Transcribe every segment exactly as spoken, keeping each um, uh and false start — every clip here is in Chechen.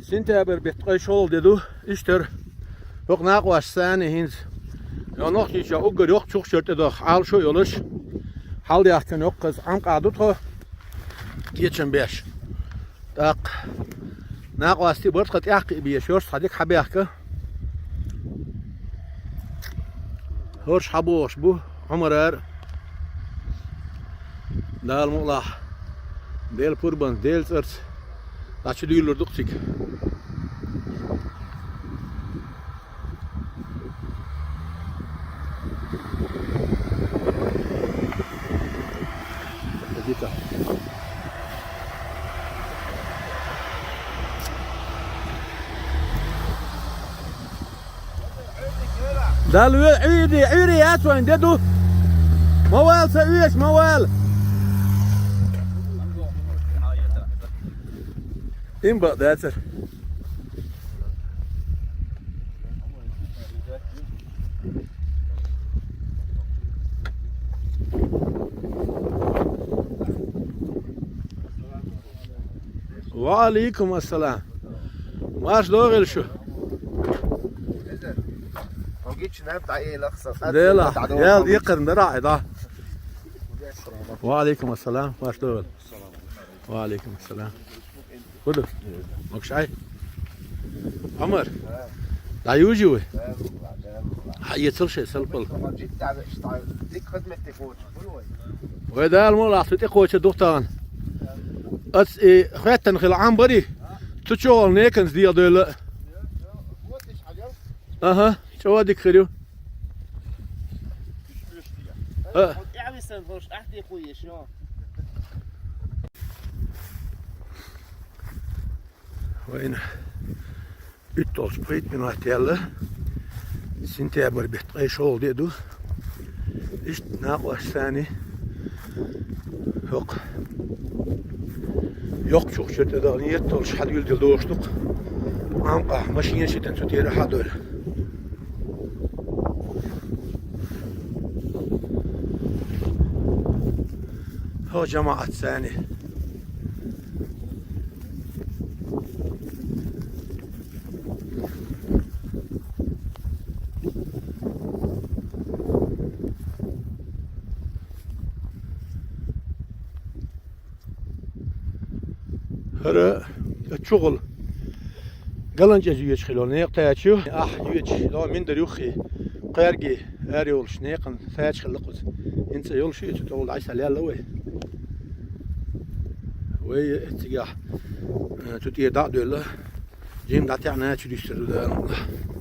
Сентябрь бетта ткъе шолгӀа де ду, иштта хӀокху накъосташца хӀинца. Йо, Нохчийчохь уггар йоккхачу чуьра тӀедогӀу Ӏалашо а йолуш, хьалдаьхкина йоккха хаза Ӏамкъа ду тхо, кечам беш. ТӀаккха накъостий бара тхан тӀаьхьа кхиъна безаш, йош цхьа дика хьабаьхка. ХӀорш хьабогӀуш бу Ӏумарара. Дала мукъалахь, Делан пурбанца, Делан цӀарца дӀа чу дуьйлур ду-кх цига. Далла ве-, Ӏуьйре, Ӏуьйре яц вайн, де ду. Ма вала, ца оьшу, ма вала. Им бакъ дацара. Ва алейкум ассалам. Марш догӀийла шу. Делахь, ял иккхарна дара ахьа, да. Ва алейкум ассалам. Марш догӀийла. Ва алейкум ассалам. ХӀун ду? Могуш Ӏай? Ӏумар, дӀаюжий вай? Хьаэцал шайн салпал. Вай, Дала мукъалахь, цу тӀекхочур ду-кх тахана. Ас и хӀоьттина хилла Ӏам барий? Цу чу гӀолу неканца дегӀадевлла. Аха, чӀогӀа дика хир ю. А. Вайна уьтталгӀачу пхийтта минот яьлла, сентябрь бетта ткъе шолгӀа де ду. Иштта накъосташца хӀокху йоккхачу чуьра тӀедогӀу нийят долуш хьадуьйладелла догӀуш ду-кх. Ӏамкъахь машенаш йитина цу тӀера хьадойла. ХӀо, жамаӀатца. ХӀара чухула галанчӀеза йоьдуш хилла некъ тачу. Ахь йоьдуш, догӀу миндар юххе, кхаьрге ара йолуш некъан сача хилла кхуза. ХӀинца йолуш ю, цу тӀехула дӀасалаьлла вай. Вай цигахь, э, цу тӀера дӀа а доьлла. Жимма дӀатаьӀна чу дуьстур ду Дала мукъалахь.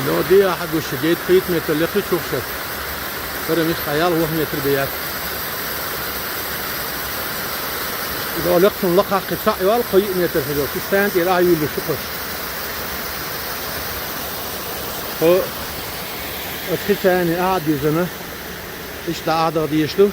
Но де ахьа гуш, гейт пхийтта метр лекхи чух шар. Кара мис хьаял вух метр беяц. До лекхун лакхахь кхин цхьаъ йол, кхо йиъ метр хир йолуш, стан тӀера а юьйлуш ю кхуш. Хьо, ас хи царни а дизана, иштта а дагӀа дезаш ду.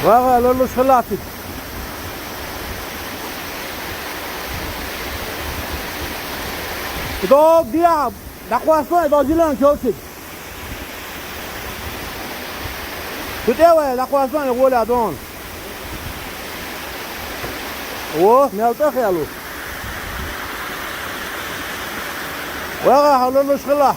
Ва, ва, лолуш хилатик. Дог диа, дӀакхоссо, дог дилан чолчик. Цу тӀе вай, дӀакхоссо, гӀоля дон. Во, мел тӀе хелу. ВагӀа, хьо лолуш хила.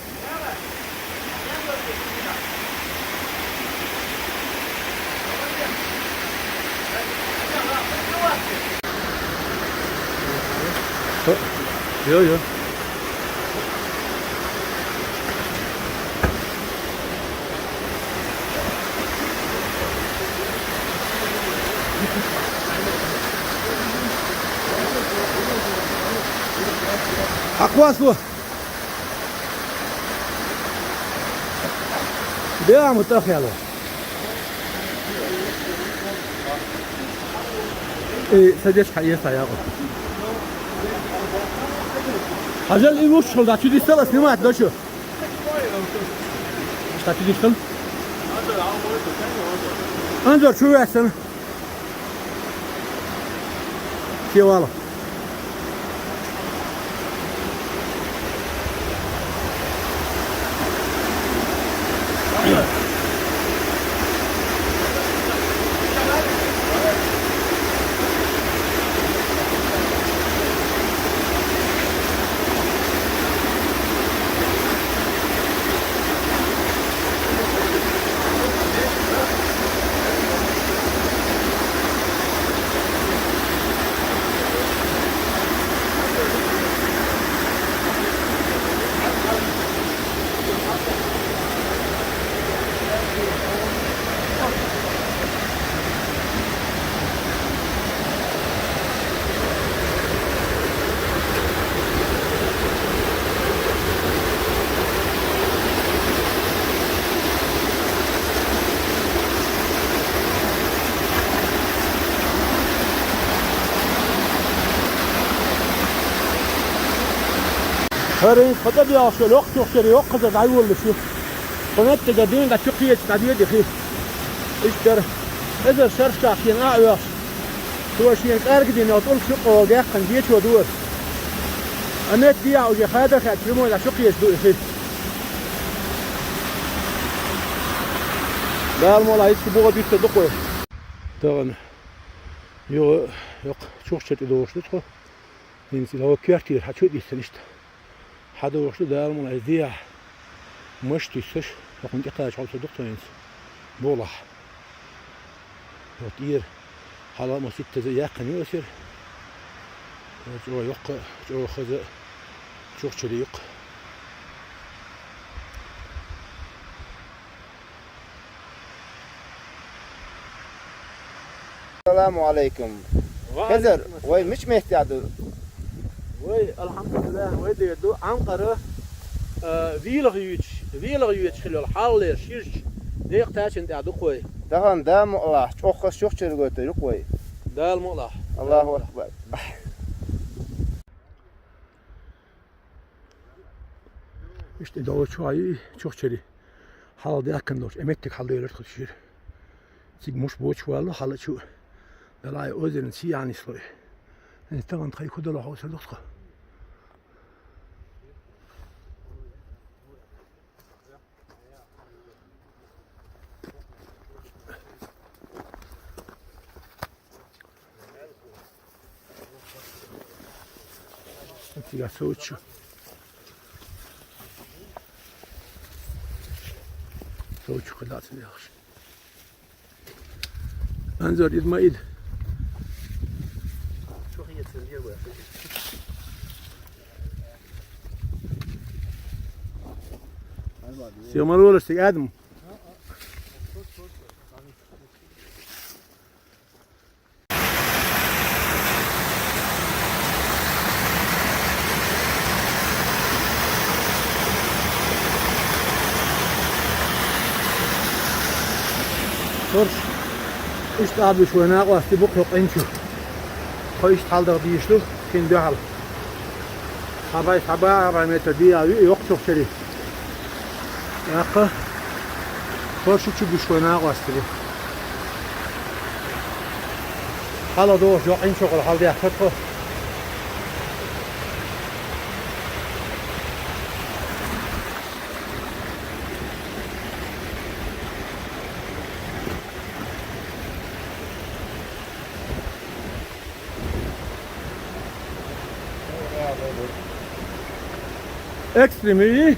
Йо, йо. Аквасло. Бегӏа ма тӏахъяла. Э, садишка, хьаэца ягӏо. Хьажал, и вуч хул, дӏачудистала снимать, дочу. Дӏачудистал. Анзор, чу весан. Кевала. ХӀара хӀинца хатӀа бегӀаш йолу йоккха чухчаре йоккхаза дӀайолалуш ю. Кху меттигара дийна дӀа чу кхеча дӀадоьдий хи. Иштта дара. Эзар шерашкахь шена а оьхуш. Цо шена кӀаргадина йолу тӀулг шуьйкъа вала даьккхина дечо дора. Амма дехьа уже хадара хаьттича, прямой дӀа чу кхеча ду и хи. Дала мукъ лахь, иштта бухӀа дуьйцур ду кхо. Тахана юха йоккха чухчара тӀедогӀуш ду тхо. ХӀинца и вай коьртера хьан чу а дисина иштта. Хьан догӀуш ду, Дала мукъ лахь, иза дехьа маша туьссуш, хӀокхунна тӀекхача хьовсур ду-кх тхо хӀинца. Бохалахь. Вот тӀера хьала а ма ситтаза а яьккхина ю аса яра. ЧӀогӀа йоккха а, чӀогӀа хаза а чухчаре ю-кх. Саламу алейкум. Ва Хезар, алейкум ассалам. Вай мича меттехь ду? Вай, алхьамдулиллах, вай дера ду Ӏамкъара, а, велах юьйцуш, велах юьйцуш хила йолу хьалхалера ширачу декъа тачана тӀехь ду-кх вай. Тахана Дала мукъ лахь, чӀогӀа хаза чухчара гойтур ю-кх вай. Дала мукъ лахь. Аллаху акбар. Иштта и долчу хьан ю и чухчаре. Хьалха даьккхина долчу, и меттиг хьалдевлира тхо шира. Цига муш боцуш валло хьала чу. Далай озерна сий а нисло и. ХӀинца тахана тхайн хӀун дало хьовсур ду-кх тхо. Цига совцу. Совцу кхидӀа ца дехаш. Анзор, ид ма ид. Сема ролаш тиг Адам. Хурш, иштта а буьш вай накъостий бу-кх хӀокху къинчу. Тхо иштта хьалдагӀа дийш ду, шина дуьхьал. Цхьа бӀе, цхьа бӀе, цхьа бӀе метр дегӀа ю и йоккха чухчаре. ТӀаккха хӀорш чу буьш вай накъостий бу. Хьала догӀуш йоккха къинчохула хьалдаьхна тхо. Экстрими.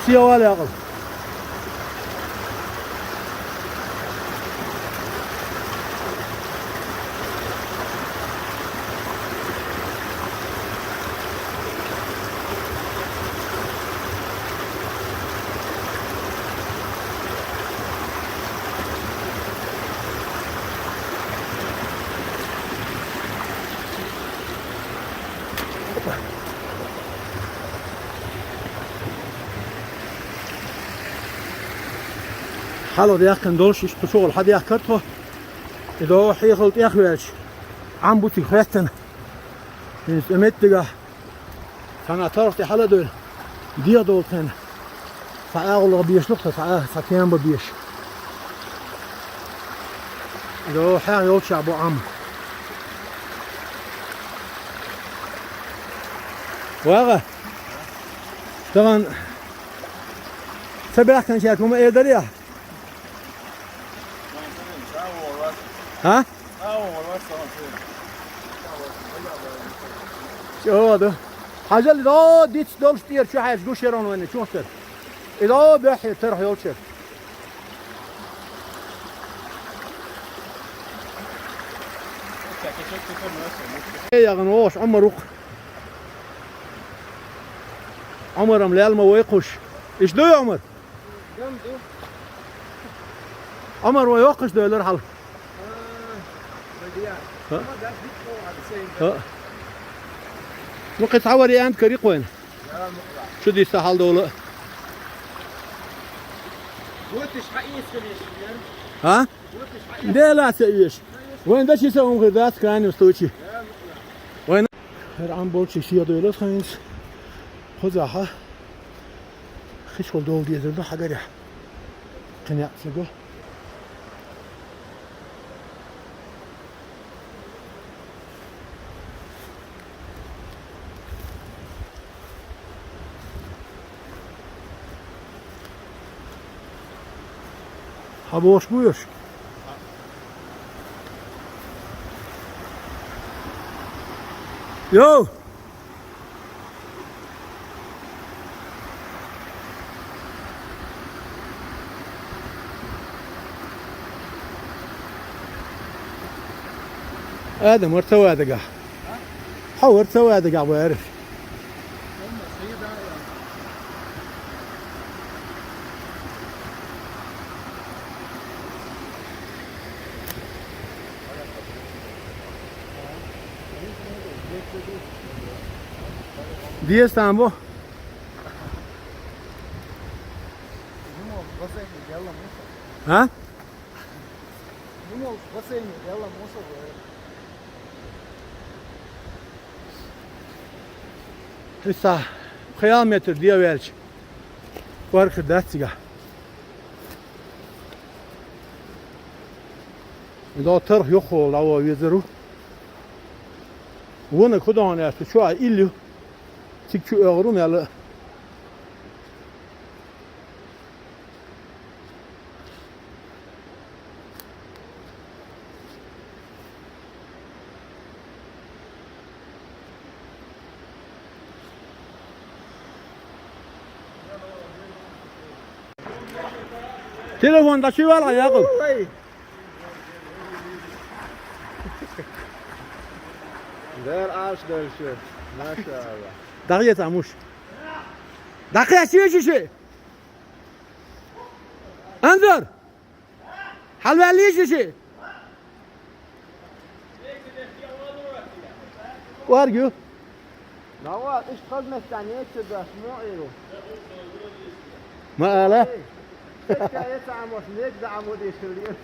Сиа вала якъал. Хьалха даьхкина долуш иштта кху чухула хьадаьхкира тхо. И догӀу хьехал тӀехваьлча, Ӏам бу цига хеттина. ХӀинца и меттигахь цхьана торгӀа тӀе хьала а девлла, дегӀ долу тхайна. Цхьа агӀо лаха безаш ду-кх, цхьа а, цхьа кема бан безаш. Йо, хьан йолччохь бу Ӏам. Ваха, тахана ца баьхкинчаьрга хӀума эр дарий ахь? ХӀа? ЧӀогӀа ду. Хьажал, до диц долуш тӀера чу хьаьжча гуш яра вайна чухтар. И до бехье тарх йолчуьра. Э, ягӀан вогӀуш Ӏумар ву-кх. Ӏумарам лел ма вай кхуш. Иштта дуй, Ӏумар? Ӏумар вай йоккхуш девлира хьала. ХӀа? ХӀа? Ну, кхин цхьа вариант карий-кх вайна. Чу дисса хьаладовла. ХӀа? Дела ца оьшу. Вайн дачи ца хӀума хир дац, в крайнем случае. Вайн хӀара Ӏам болчу шен дойла хӀинца. Кхузахь хиш хӀума довла дезар ду хьагарехь. Кхин яц ца го. Хьан бохуш бу уьш? Йо! Адам, хӀара ца ван дагахь. Хьо хӀара ца ван дагахь бу аьрра. Деза там бу? А? Хьуьса, кхин ялх метр дӀаваьлча, кӀорггера дац цигахь. И догӀу тарх юххехула дӀаван везар ву. Ваннаг хӀун догӀу аьлча, чохь илла ю. Цига чу оьгӀур ву мел а. Телефон дӀачувала, Якъуб. Дера Ӏаш дерг шу. Машалла. ДӀахеца, муш. ДӀакхечча ши. Анзор! Хьалаваьллий ши? КӀорга ю. Давай, иштта хазметтан еццадаш, мо Ӏийру. Ма ала. Эй, ца яца Ӏамош, нек да Ӏамо дешил ен.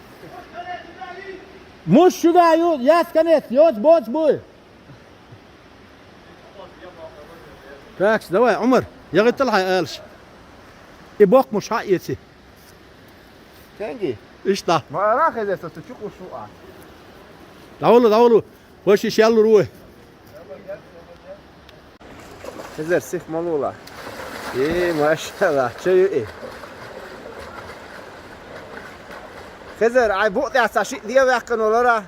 Муш шу да ю, яц конец, йоц боц буй. Так, давай, Ӏумар, ягӀиттал хьайн алаш. И боккха муш хьаэци. Тенги? Иштта. Ма ара хеза со чу кхушу а. ДӀавала, дӀавала. Хоши шеллур ву. Хезар сих малула. Э, машалла, чу ю и. Хезар, ай, букъ тӀехь ца шиъ де ваьккхина валара.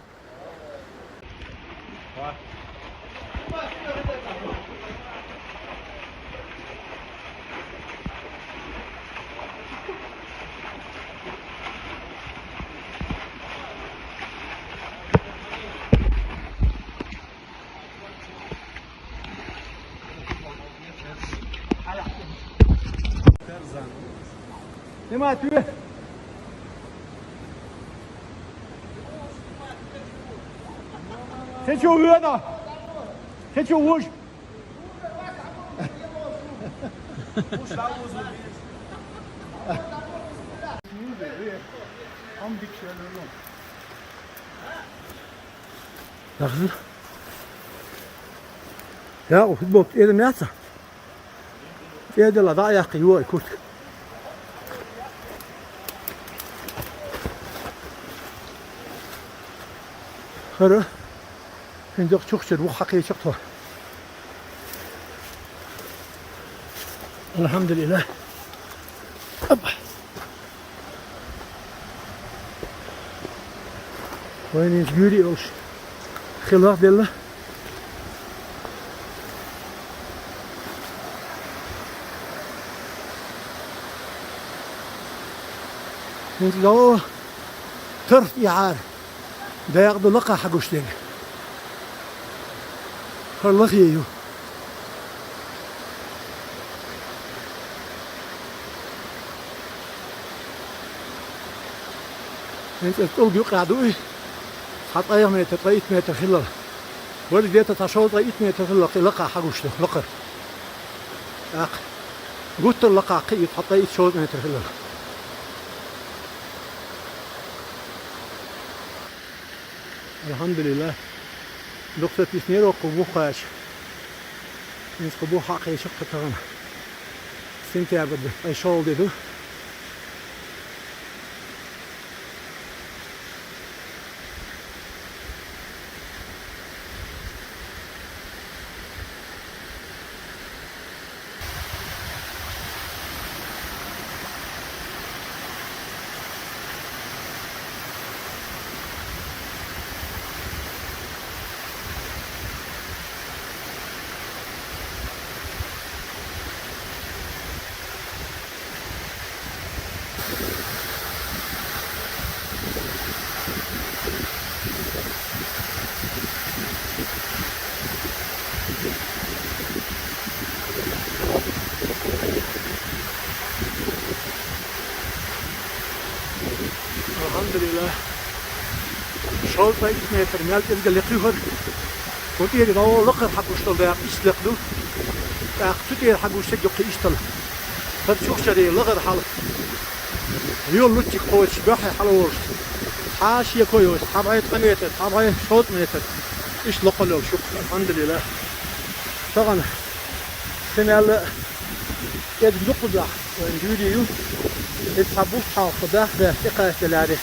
Снимать. Ты чё, Вена? Ты чё, уж? Яхшы. Я, футбол, эдем яца. Эдела, да, яхшы, юай, куртка. Хара. Хинжок чухчар, вух хакъи чухту. Алхамдулиллах. Опа. Вайнинчи гуьйри йолуш хилах делла. ХӀинца догӀу тарх тӀехьара дакъа ду лакха хьагуш дерг. ХӀара лахе ю. ХӀинца аса тӀулга юкъахь ду и, цхьа ткъайх метр, ткъе итт метр хилла. Вара де-те цхьа шовзткъе итт метр хилла, кхин лакха хьагуш ду, лакхара. ТӀаккха гуттар лакха кхин ю, цхьа ткъе итт шовзткъа метр хилла. Алхамдулиллах. Дукха ца тиснера оха кху бух кхача. ХӀинца кху бух хьакхеча кху тахана. Сентябрь ду, ткъе шолгӀа де ду. Алхамдулиллах. Шовзткъе итт метр мел кӀезга лекха ю хӀара. ХӀун тӀера дӀо лакхара хьагуш долу дакъа иштта лекха ду. ТӀаккха цу тӀера хьагуш дерг ю кхин иштта. ХӀара чухчаре лахара хьала. Йолу луччиг кхочуш, боьххье хьала волуш. Цхьа а шеко йоцуш, цхьа бӀе ткъа метр, цхьа бӀе шовзткъа метр. Иштта локхал йолуш ю, алхамдулиллах. Тахана сан мел а кӀезиг дукхузахь вайн дуьйре ю. Иза цхьа бус хьалха даха баьхка тӀекхачделаре.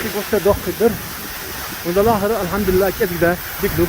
Ши гуттар доккхий дара. ХӀунда лахара, алхамдулиллах, кӀезиг дац, дика ду.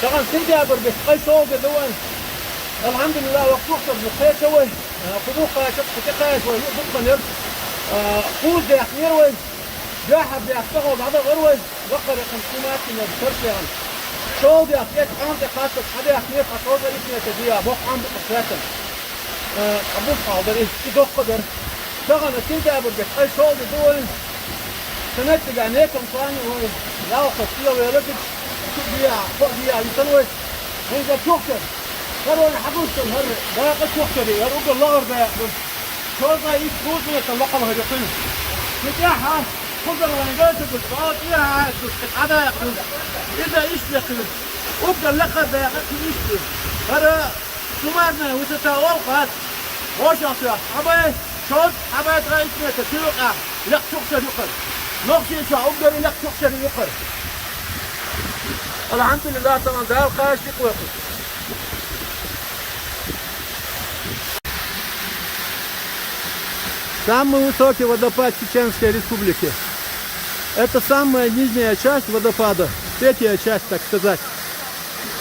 Тахана сентябрь беттан ткъе шолгӀа де ду вайн. Алхьамдулиллах, вай кху чухчара ду кхеча вай. Кху бух кхача, кху тӀекхача вай, юкъа дукха ванера. Кхузза даьхнера вай. Дуьххьара даьхна тӀехула дӀадахара вай. Ваккхара яхана кху маттина тарш яхана. ШолгӀа даьхна, тӀе къам тӀе кхаччалц хьадаьхнера, хьан шовзткъе итт метр дийа, боккха Ӏам бу-кх цаьрца. Э, цхьа бус хьалдар и, и доккха дара. Тахана сентябрь беттан ткъе шолгӀа де ду вайн. Сан меттигехь некам царна вай. Ялх схьа стел вера гича, шу дийа, кхоъ дийа висана вай. ХӀинца чухчара. ХӀара вайн хьагуш долу хӀара дакъа чухчара, хӀара уггар лахара дакъа ду. Шовзткъе итт, кхузткъа метр лакхалла хӀара ю кхин. Кхин тӀаьхьа кхузара вайн гайтаргаш, бӀо тӀера а гуш, кхин цхьа дакъа ду. Иза иштта лекха ю. Уггар лекхара дакъа кхин иштта ю. ХӀара суммарная высота олу хац. ВӀашагӀ соьца цхьа бӀе шовзткъа, цхьа бӀе ткъе итт метр шу юкъахь лекха чухчара ю хӀара. Нохчийчохь уггаре лекха чухчара ю хӀара. Алхьамдулиллах, тахана Дала кхача дика вай кху. Самый высокий водопад в Чеченской Республике. Это самая нижняя часть водопада, третья часть, так сказать.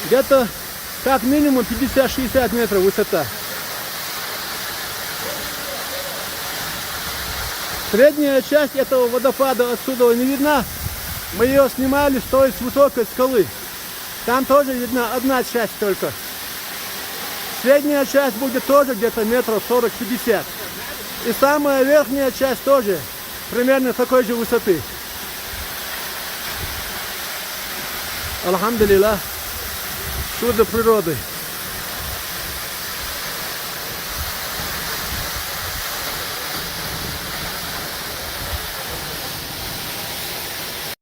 Где-то как минимум пятьдесят-шестьдесят метров высота. Средняя часть этого водопада отсюда не видна. Мы ее снимали с той, с высокой скалы. Там тоже видна одна часть только. Средняя часть будет тоже где-то метров сорок-пятьдесят. И самая верхняя часть тоже примерно такой же высоты. Альхамдулиллах. Чудо природы.